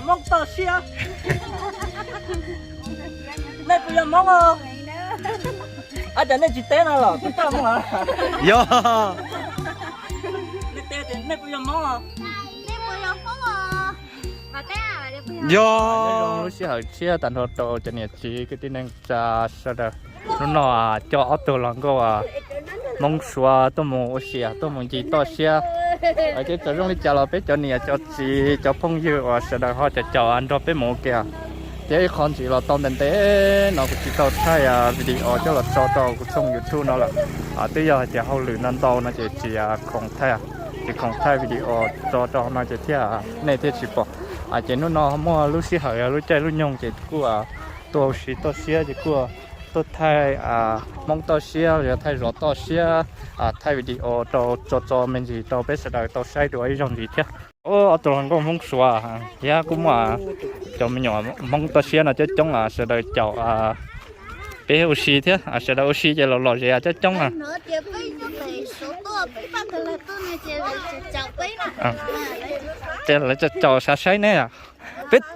Hmoob toj siab. Nej puas yog Hmoob os? Ab, cas nej tsis teb no los kuv txaj muag. Yog. Nej teb tias nej puas yog Hmoob os? Yog. Lub sij hawm tshiab tag nrho rau cov niam txiv kwv tij neej tsa sawv daws. Hnub no coj ob tug hluas nkauj Hmoob Suav tuaj mus ua si, tuaj mus ncig toj siab. Ces txawm zoo li cas los peb cov niam cov txiv cov phooj ywg uas sawv daws ho caum caum nrog peb mus ua ke. Thiab ib qho ntxiv los tau ntev ntev no kuv tsis tau thaij video coj los tso rau kuv tshooj YouTube no lawm. Twb yog hais tias hauj lwm ntau ntau no ces tsis khoom thaij, tsis khoom thaij video tso rau no ces thiaj nej thiaj tsis pom. Ces hnub no muaj lub sij hawm lub caij lub nyoog ces kuj tuaj ua si toj siab ces kuj tuaj thaij Hmoob toj siab los yog thaij zov toj siab, thaij video rau tso tso me ntsis rau peb sawv daws tau saib dua ib zaug ntxiv thiab. Ob tug hluas nkauj Hmoob Suav thiab kuj muaj cov me nyuam Hmoob toj siab no coob coob, sawv daws caum peb ua si thiab, sawv daws ua si ces los lom zem coob coob. Ces lawv caum caum sav saib nej.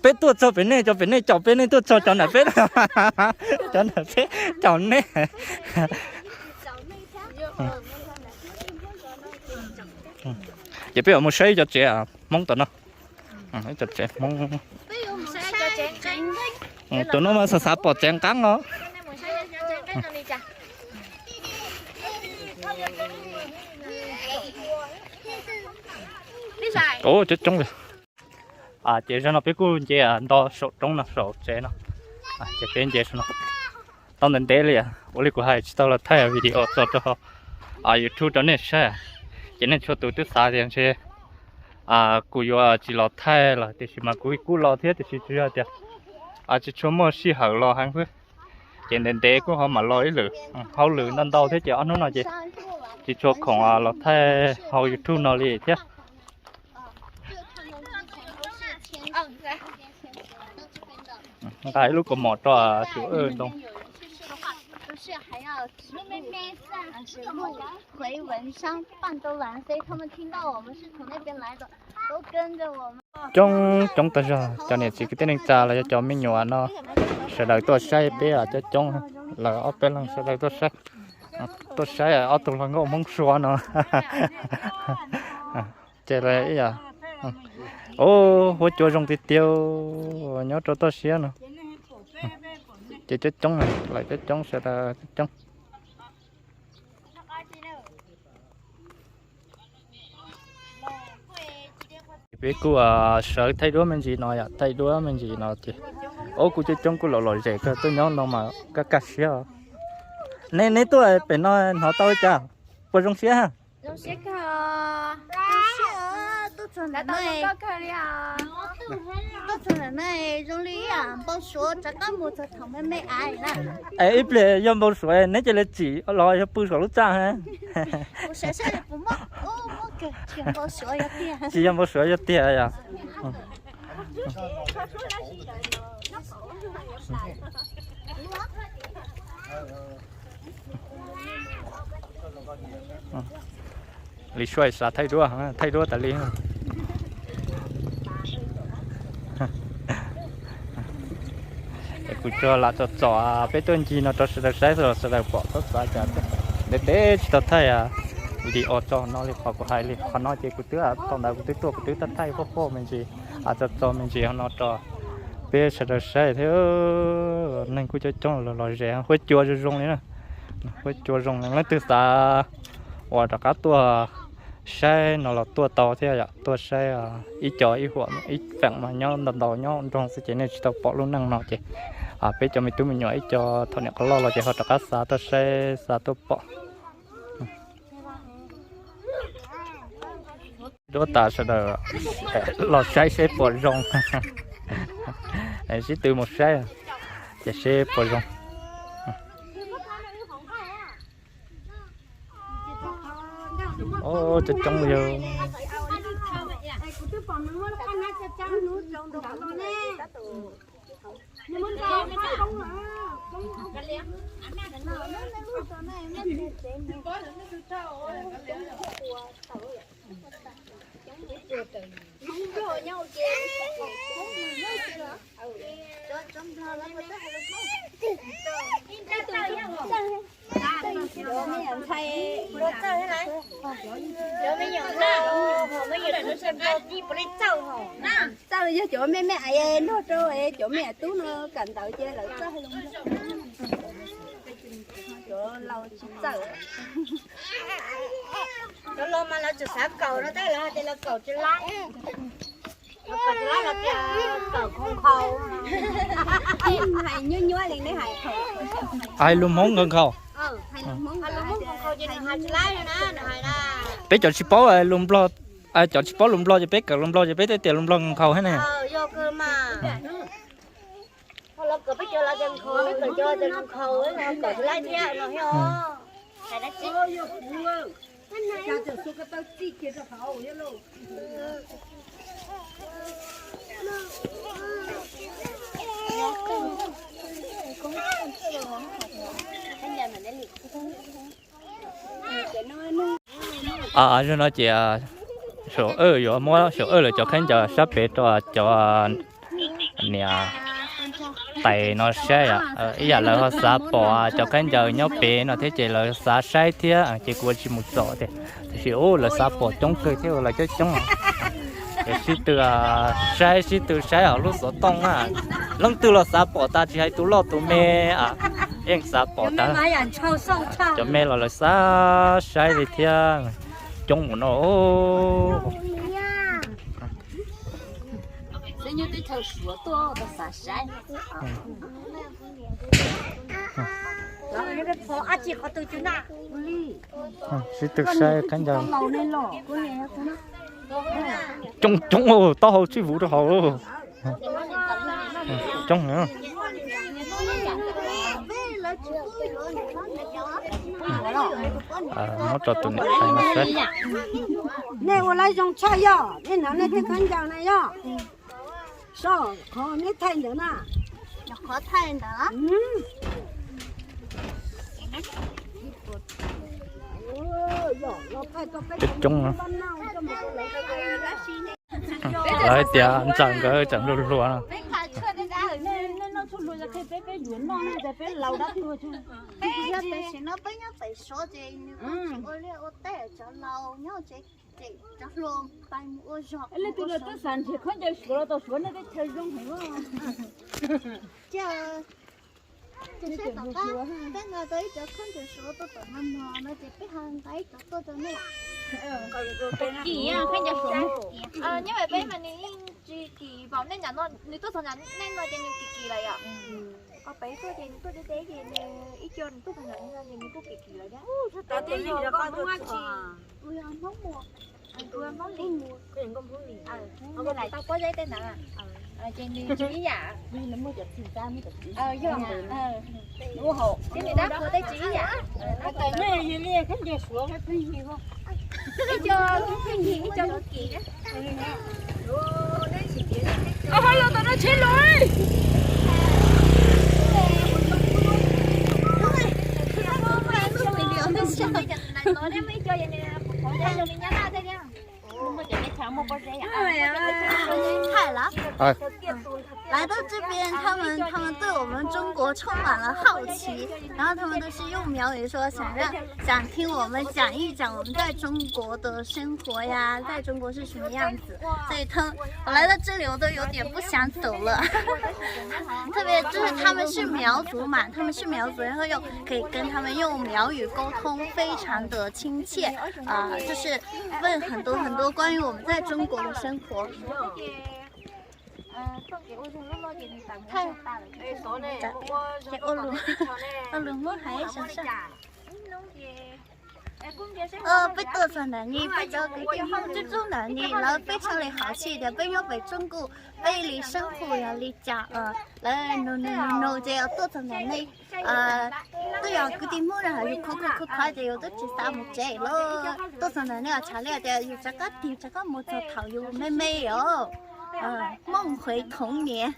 Peb tuaj txog pem nej, cov pem nej caum peb, nej tuaj txog cov ntawm peb, cov ntawm peb caum nej. Ces peb yuav mus saib cov tsev Hmoob tom no. Ib cov tsev Hmoob. Tus no mas xav xav pom tsev nqeeb os. Coob coob li. Ces zaum no peb kuj nce nto saum roob no saum tsev no. Ces peb nce saum no. Tau ntev ntev li, ua li kuv hais tsis tau los thaij video tso rau YouTube rau nej saib. Ces nej txhua tus twb xav tias ntshe kuv yuav tsis los thaij los tiam sis mas kuv kuj los thiab tiam sis tsuas yog tias tsis tshua muaj sij hawm los heev xwb. Ces ntev ntev kuj ho mam los ib lwm, hauj lwm ntau ntau thiab ces ob hnub no ces tsis tshua khoom los thaij hauv YouTube no li thiab. Nqa ib lub kaus mom rau tsuv ntoo. 回文章半周栏，所以他们听到我们是从那边来的，都跟着我们。 Coob coob tag zog cov niam txiv kwv tij neej tsa los yog cov me nyuam no sawv daws tuaj saib peb coob coob, lawv ob peb leeg sawv daws tuaj saib, tuaj saib ob tug hluas nkauj Hmoob Suav no. Ces lawv ib yam, huab cua zoo tiag tiag nyob rau toj siab no. Ces coob coob, lawv coob coob sawv daws coob. Peb kuj sawv thaij duab me ntsis no yom, thaij duab me ntsis no ces, o, kuj coob coob kuj lom lom zem kawg, tuaj nyob no mas kaj kaj siab. Neb, neb tuaj pem no hnov tau li cas? Puas zoo siab? Tuaj txog ntawm no zoo li ib yam npau suav rov qab mus txog thaum me me av na. Es ib pliag yog npau suav neb cia li tsim los yog pw saum lub txaj ha. Tsis yog npau suav yog tiag yom. Li sua xav thaij duab, thaij duab tas li. Es kuv tsuas lam txom txom peb tuaj ncig no rau sawv daws saib, sawv daws pom txhob xav cas. Ntev ntev tsis tau thaij video tso no li qhov kuv hais li. Qhov no ces kuv twb thaum ntawd kuv twb tuaj kuv twb thaij thaij quaj quaj me ntsis, txo txo me ntsis no rau peb sawv daws saib thiab. Neeg kuj coob coob los los zem, huab cua zoo zoo li na. Huab cua zoo, leej twg xav uas rov qab tuaj saib no los tuaj tau thiab yom, tuaj saib ib co ib huam ib feem mas nyob ntau ntau nyob nroog xwb ces nej tsis tau pom lub neej no ces peb cov me tub me nyuam ib co thaum niam qhuav loj los ces ho rov qab xa tuaj saib xa tuaj pom. Duab tas sawv daws los saib seb puas zoo. Sib tw mus saib ces seb puas zoo. O, coob coob li. Txawj yog cov me me es nrog rau cov me tub no kawm ntawv ces lawv txawj. Cov laus tsis txawj. Cov laus mas lawv tseem xav kaum no tab lawv hais tias lawv kaum tsis laib. Lawv kaum tsis laib los tias kaum nkhaus nkhaus. Hais nyuaj nyuaj li neb hais. Hais lus Hmoob nkhaus nkhaus. Lus Hmoob nkhaus nkhaus ces nws hais tsis laib na, nws hais na. Peb cov tsis paub lus Nplog, cov tsis paub lus Nplog ces peb kawm lus Nplog ces peb thiaj tias lus Nplog nkhaus thiab ne. Lawv kawm peb cov lawv tias nkhaus, peb kawm cov tias nkhaus, nkhaus tsis laib thiab no thiab os. Zaum no ces saum yuav muab saum lawv cov khaub ncaws sab pem rau cov niam tais no saib. Ib yam lawv ho xav pom cov khaub ncaws nyob pem no thiab ces lawv xav saib thiab ces kuv ua tsis mus txog tiag. Tiam sis lawv xav pom coob kawg thiab lawv coob coob. Ces sib tw saib sib tw saib hauv lub xov tooj na. Leej twg los xav pom tas tsis hais tus loj tus me, yeej xav pom tas. Cov me los lawv xav saib li thiab. Coob mus no. Sib tw saib khaub ncaws. Coob coob, taub hau tsib vuv rau hauv. Coob. Muab rau tus niam tais no saib. Nej ua lawv zoo tshaj yog nej hnov nej tej khaub ncaws na yog. So, qhov neb thaij ntawd na. Qhov thaij ntawd. Coob coob. Lawv hais tias ntxawm nkawd tseem hluas hluas no. Leej twg los twb xav nrhiav khaub ncaws suav los tau suav nej teb chaws zoo heev. Peb nqa tau ib cov khaub ncaws suav tuaj tom no mog no ces peb ho nqa ib cov tuaj rau nej. Kim, khaub ncaws suav. Nyob peb mas nws yeej tsis kim, npaum nej nram no nws tuaj txog nram nej no ces nws kim kim lawm yom. Ho pem tuaj ces nws tuaj deb deb ces nws ib co nws tuaj txog nram no ces nws kuj kim kim lawm thiab. Tab sis yog koj Hmoob dab tsi? Kuv yog Hmoob Muas. Kuv yog Hmoob Lis. Tau pob zeb tej ntawd ces nws tsis ib yam. Yog, thiab nws dab qhuas tej tsis ib yam. Ib co kuj pheej yig, ib co kuj kim. Ho los tom no tsheb los. Ib co 太了。来到这边，他们他们对我们中国充满了好奇，然后他们都是用苗语说想让想听我们讲一讲我们在中国的生活呀，在中国是什么样子，所以他们我来到这里我都有点不想走了。特别就是他们是苗族嘛，他们是苗族，然后又可以跟他们用苗语沟通，非常的亲切啊，就是问很多很多关于我们在中国的生活。 Peb tuaj txog ntawm no, peb cov kwv tij Hmoob coob coob ntawm no, lawv 非常的好奇 tias peb nyob pem Trung Quốc, peb li sab phu yog li cas, lawv nug nug nug ces tuaj txog ntawm no. Twb yog kwv tij Hmoob na, yus khov khov khov khov ces yus twb tsis xav mus tsev lawm. Tuaj txog ntawm no tshav li tias yus rov qab tig rov qab mus txog thaum yus me me os. 梦回童年。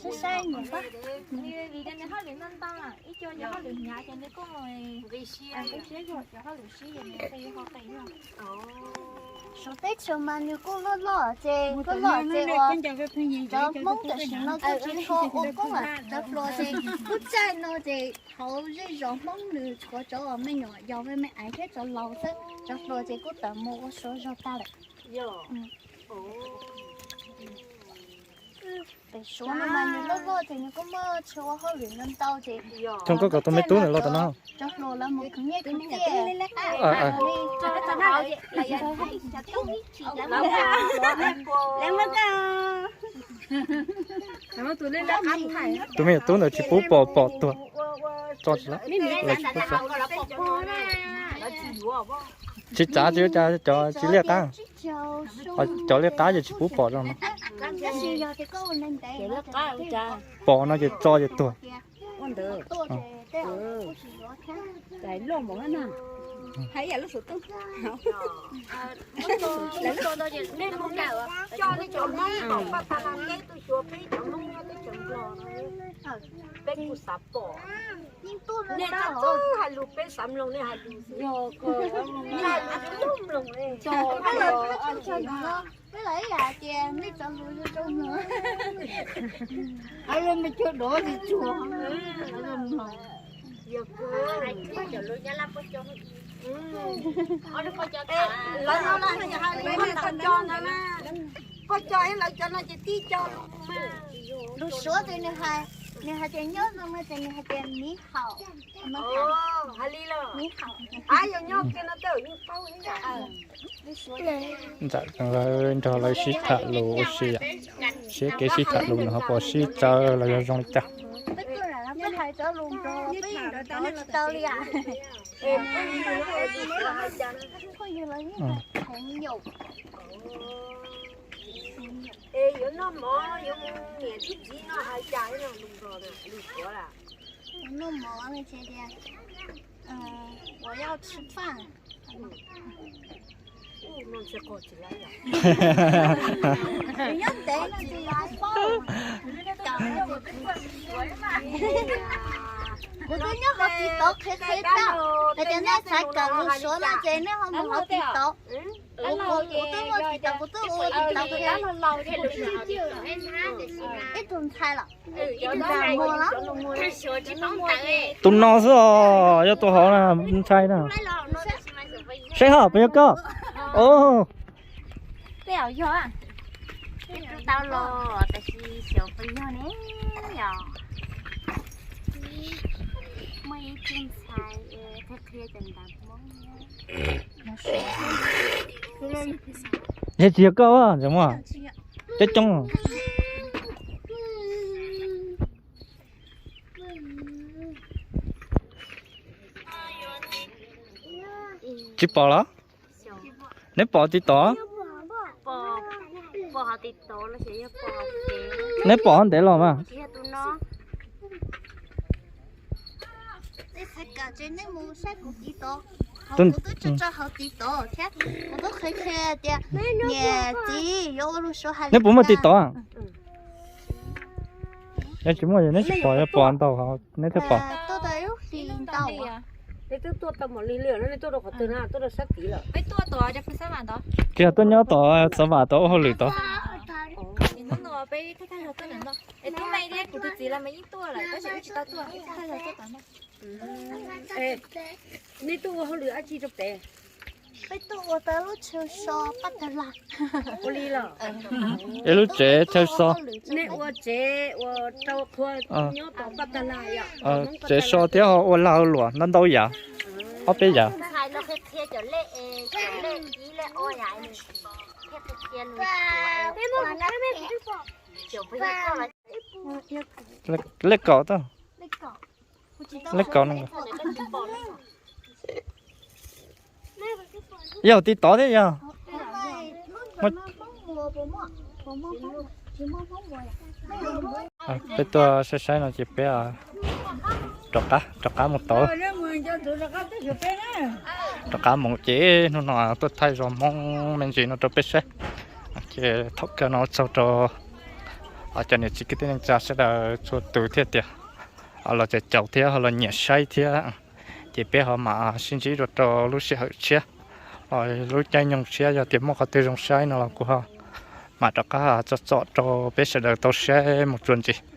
Saib saib nws pab. Vim tias nws hauj lwm ntau ntau, ib co nws hauj lwm hnyav ces nws kuj nqis siab, nqis siab zog cov hauj lwm sib ces nws qi ho qi. Suav teb chaws mas nws kuj loj loj ces, loj loj ces uas cov Hmoob tam sim no kuj tsis tshua ua koob lawm. Cov hluas ces kuj txaij no ces hauv zej zos Hmoob nws tshuav cov me nyuam yaus me me aiv thiab cov laus xwb, cov hluas ces kuj tawm mus ua Suav zog tag lawm. Pem Suav no mas nws loj loj ces nws kuj muaj chaw ua hauj lwm ntau ntau ces. Coj koj kom tus me tub ntawd los tom no. Cov hluas lawv mus khwv nyiaj khwv txiaj. Tus me nyuam tub ntawd tsis pub pom, pom tuag. Tso tsis, lawv tsis pub tso. Tsis txav tsis ua cas, cov tsis liaj qab. Cov liaj qab ces tsis pub pom zoo no. Pom no ces tso ces tuag. Peb kuj xav pom. Nej txawj hais lus, peb xav mloog nej hais lus xwb. Peb lawv ib yam tias nej cov lus zoo zoo mloog. Hais lus me cuag dov li tsuag. Yog kawg. Lawv no na, pog cov no na, pog cov ib lawv cov no ces tib co lus mas. Lus Suav ces nws hais, nws hais tias nyob zoo no ces nws hais tias 你好. Hais li los. 你好. Ab, yog nyob kiag no tej zaum yeej paub li. Ntxawm lawv nrog lawv sib tham lus ua si yom, seb kev sib tham lus nws ho puas sib txawv los yog zoo li cas. Peb hais cov lus nrog peb yeej nrog tau li. Es yuav noj mov yuav mus niam tub txiv no hais cas lus nrog lus Suav lawm? Noj mov no ces tias 我要吃饭. Nyob ntev no ces lawv paub. Kuv twb nyob hauv TikTok qhia qhia tau, hais tias nej xav kawm lus Suav no ces nej ho mus hauv TikTok. Kuv twb muaj TikTok, kuv twb ua TikTok qhia. Ib tug ntxhais los. Tus no xwb os, yog tus hauv na, ntshai na. Saib hos, puas yog koj? Tej zaum yog, tsis tau los tab sis xyov puas yog ne. Yog muaj ib tug ntxhais qhia qhia cov ntawv Hmoob. Yog tsis yog koj, cov muaj coob coob. Tsis pom los? Neb pom TikTok? Neb pom ntev los mas. Neb puas muaj TikTok? Yog tsis muaj neb tsis pom, yog pom ntau neb thiaj pom. Tsis yog tuaj nyob tom Xov Vam tod ua hauj lwm tod. Nej tuaj ua hauj lwm dab tsi rau pem? Peb tuaj ua tau lub chaw so paj tag laj. Ua li los? Ib lub tsev chaw so. Nej ua tsev ua rau qhua nyob tom paj tag laj yom? Tsev so thiab ho ua lag ua luam ntau ntau yam, ob peb yam. Lej kaum tau. Lej kaum no. Yog TikTok thiab yog? Peb tuaj saib saib no ces peb rov qab, rov qab mus tod. Rov qab mus ces hnub no tuaj thaij zos Hmoob me ntsis no rau peb saib. Ces thaum kawg no txog rau cov niam txiv kwv tij neej tsa sawv daws txhua tus thiaj tias los caum thiab ho los nyiam saib thiab, ces peb ho mam sib ntsib dua rau lub sij hawm tshiab, lub caij nyoog tshiab. Yog tias muaj qhov twg zoo saib no los kuv ho mam rov qab tso tsom rau peb sawv daws tau saib mus txuas ntxiv.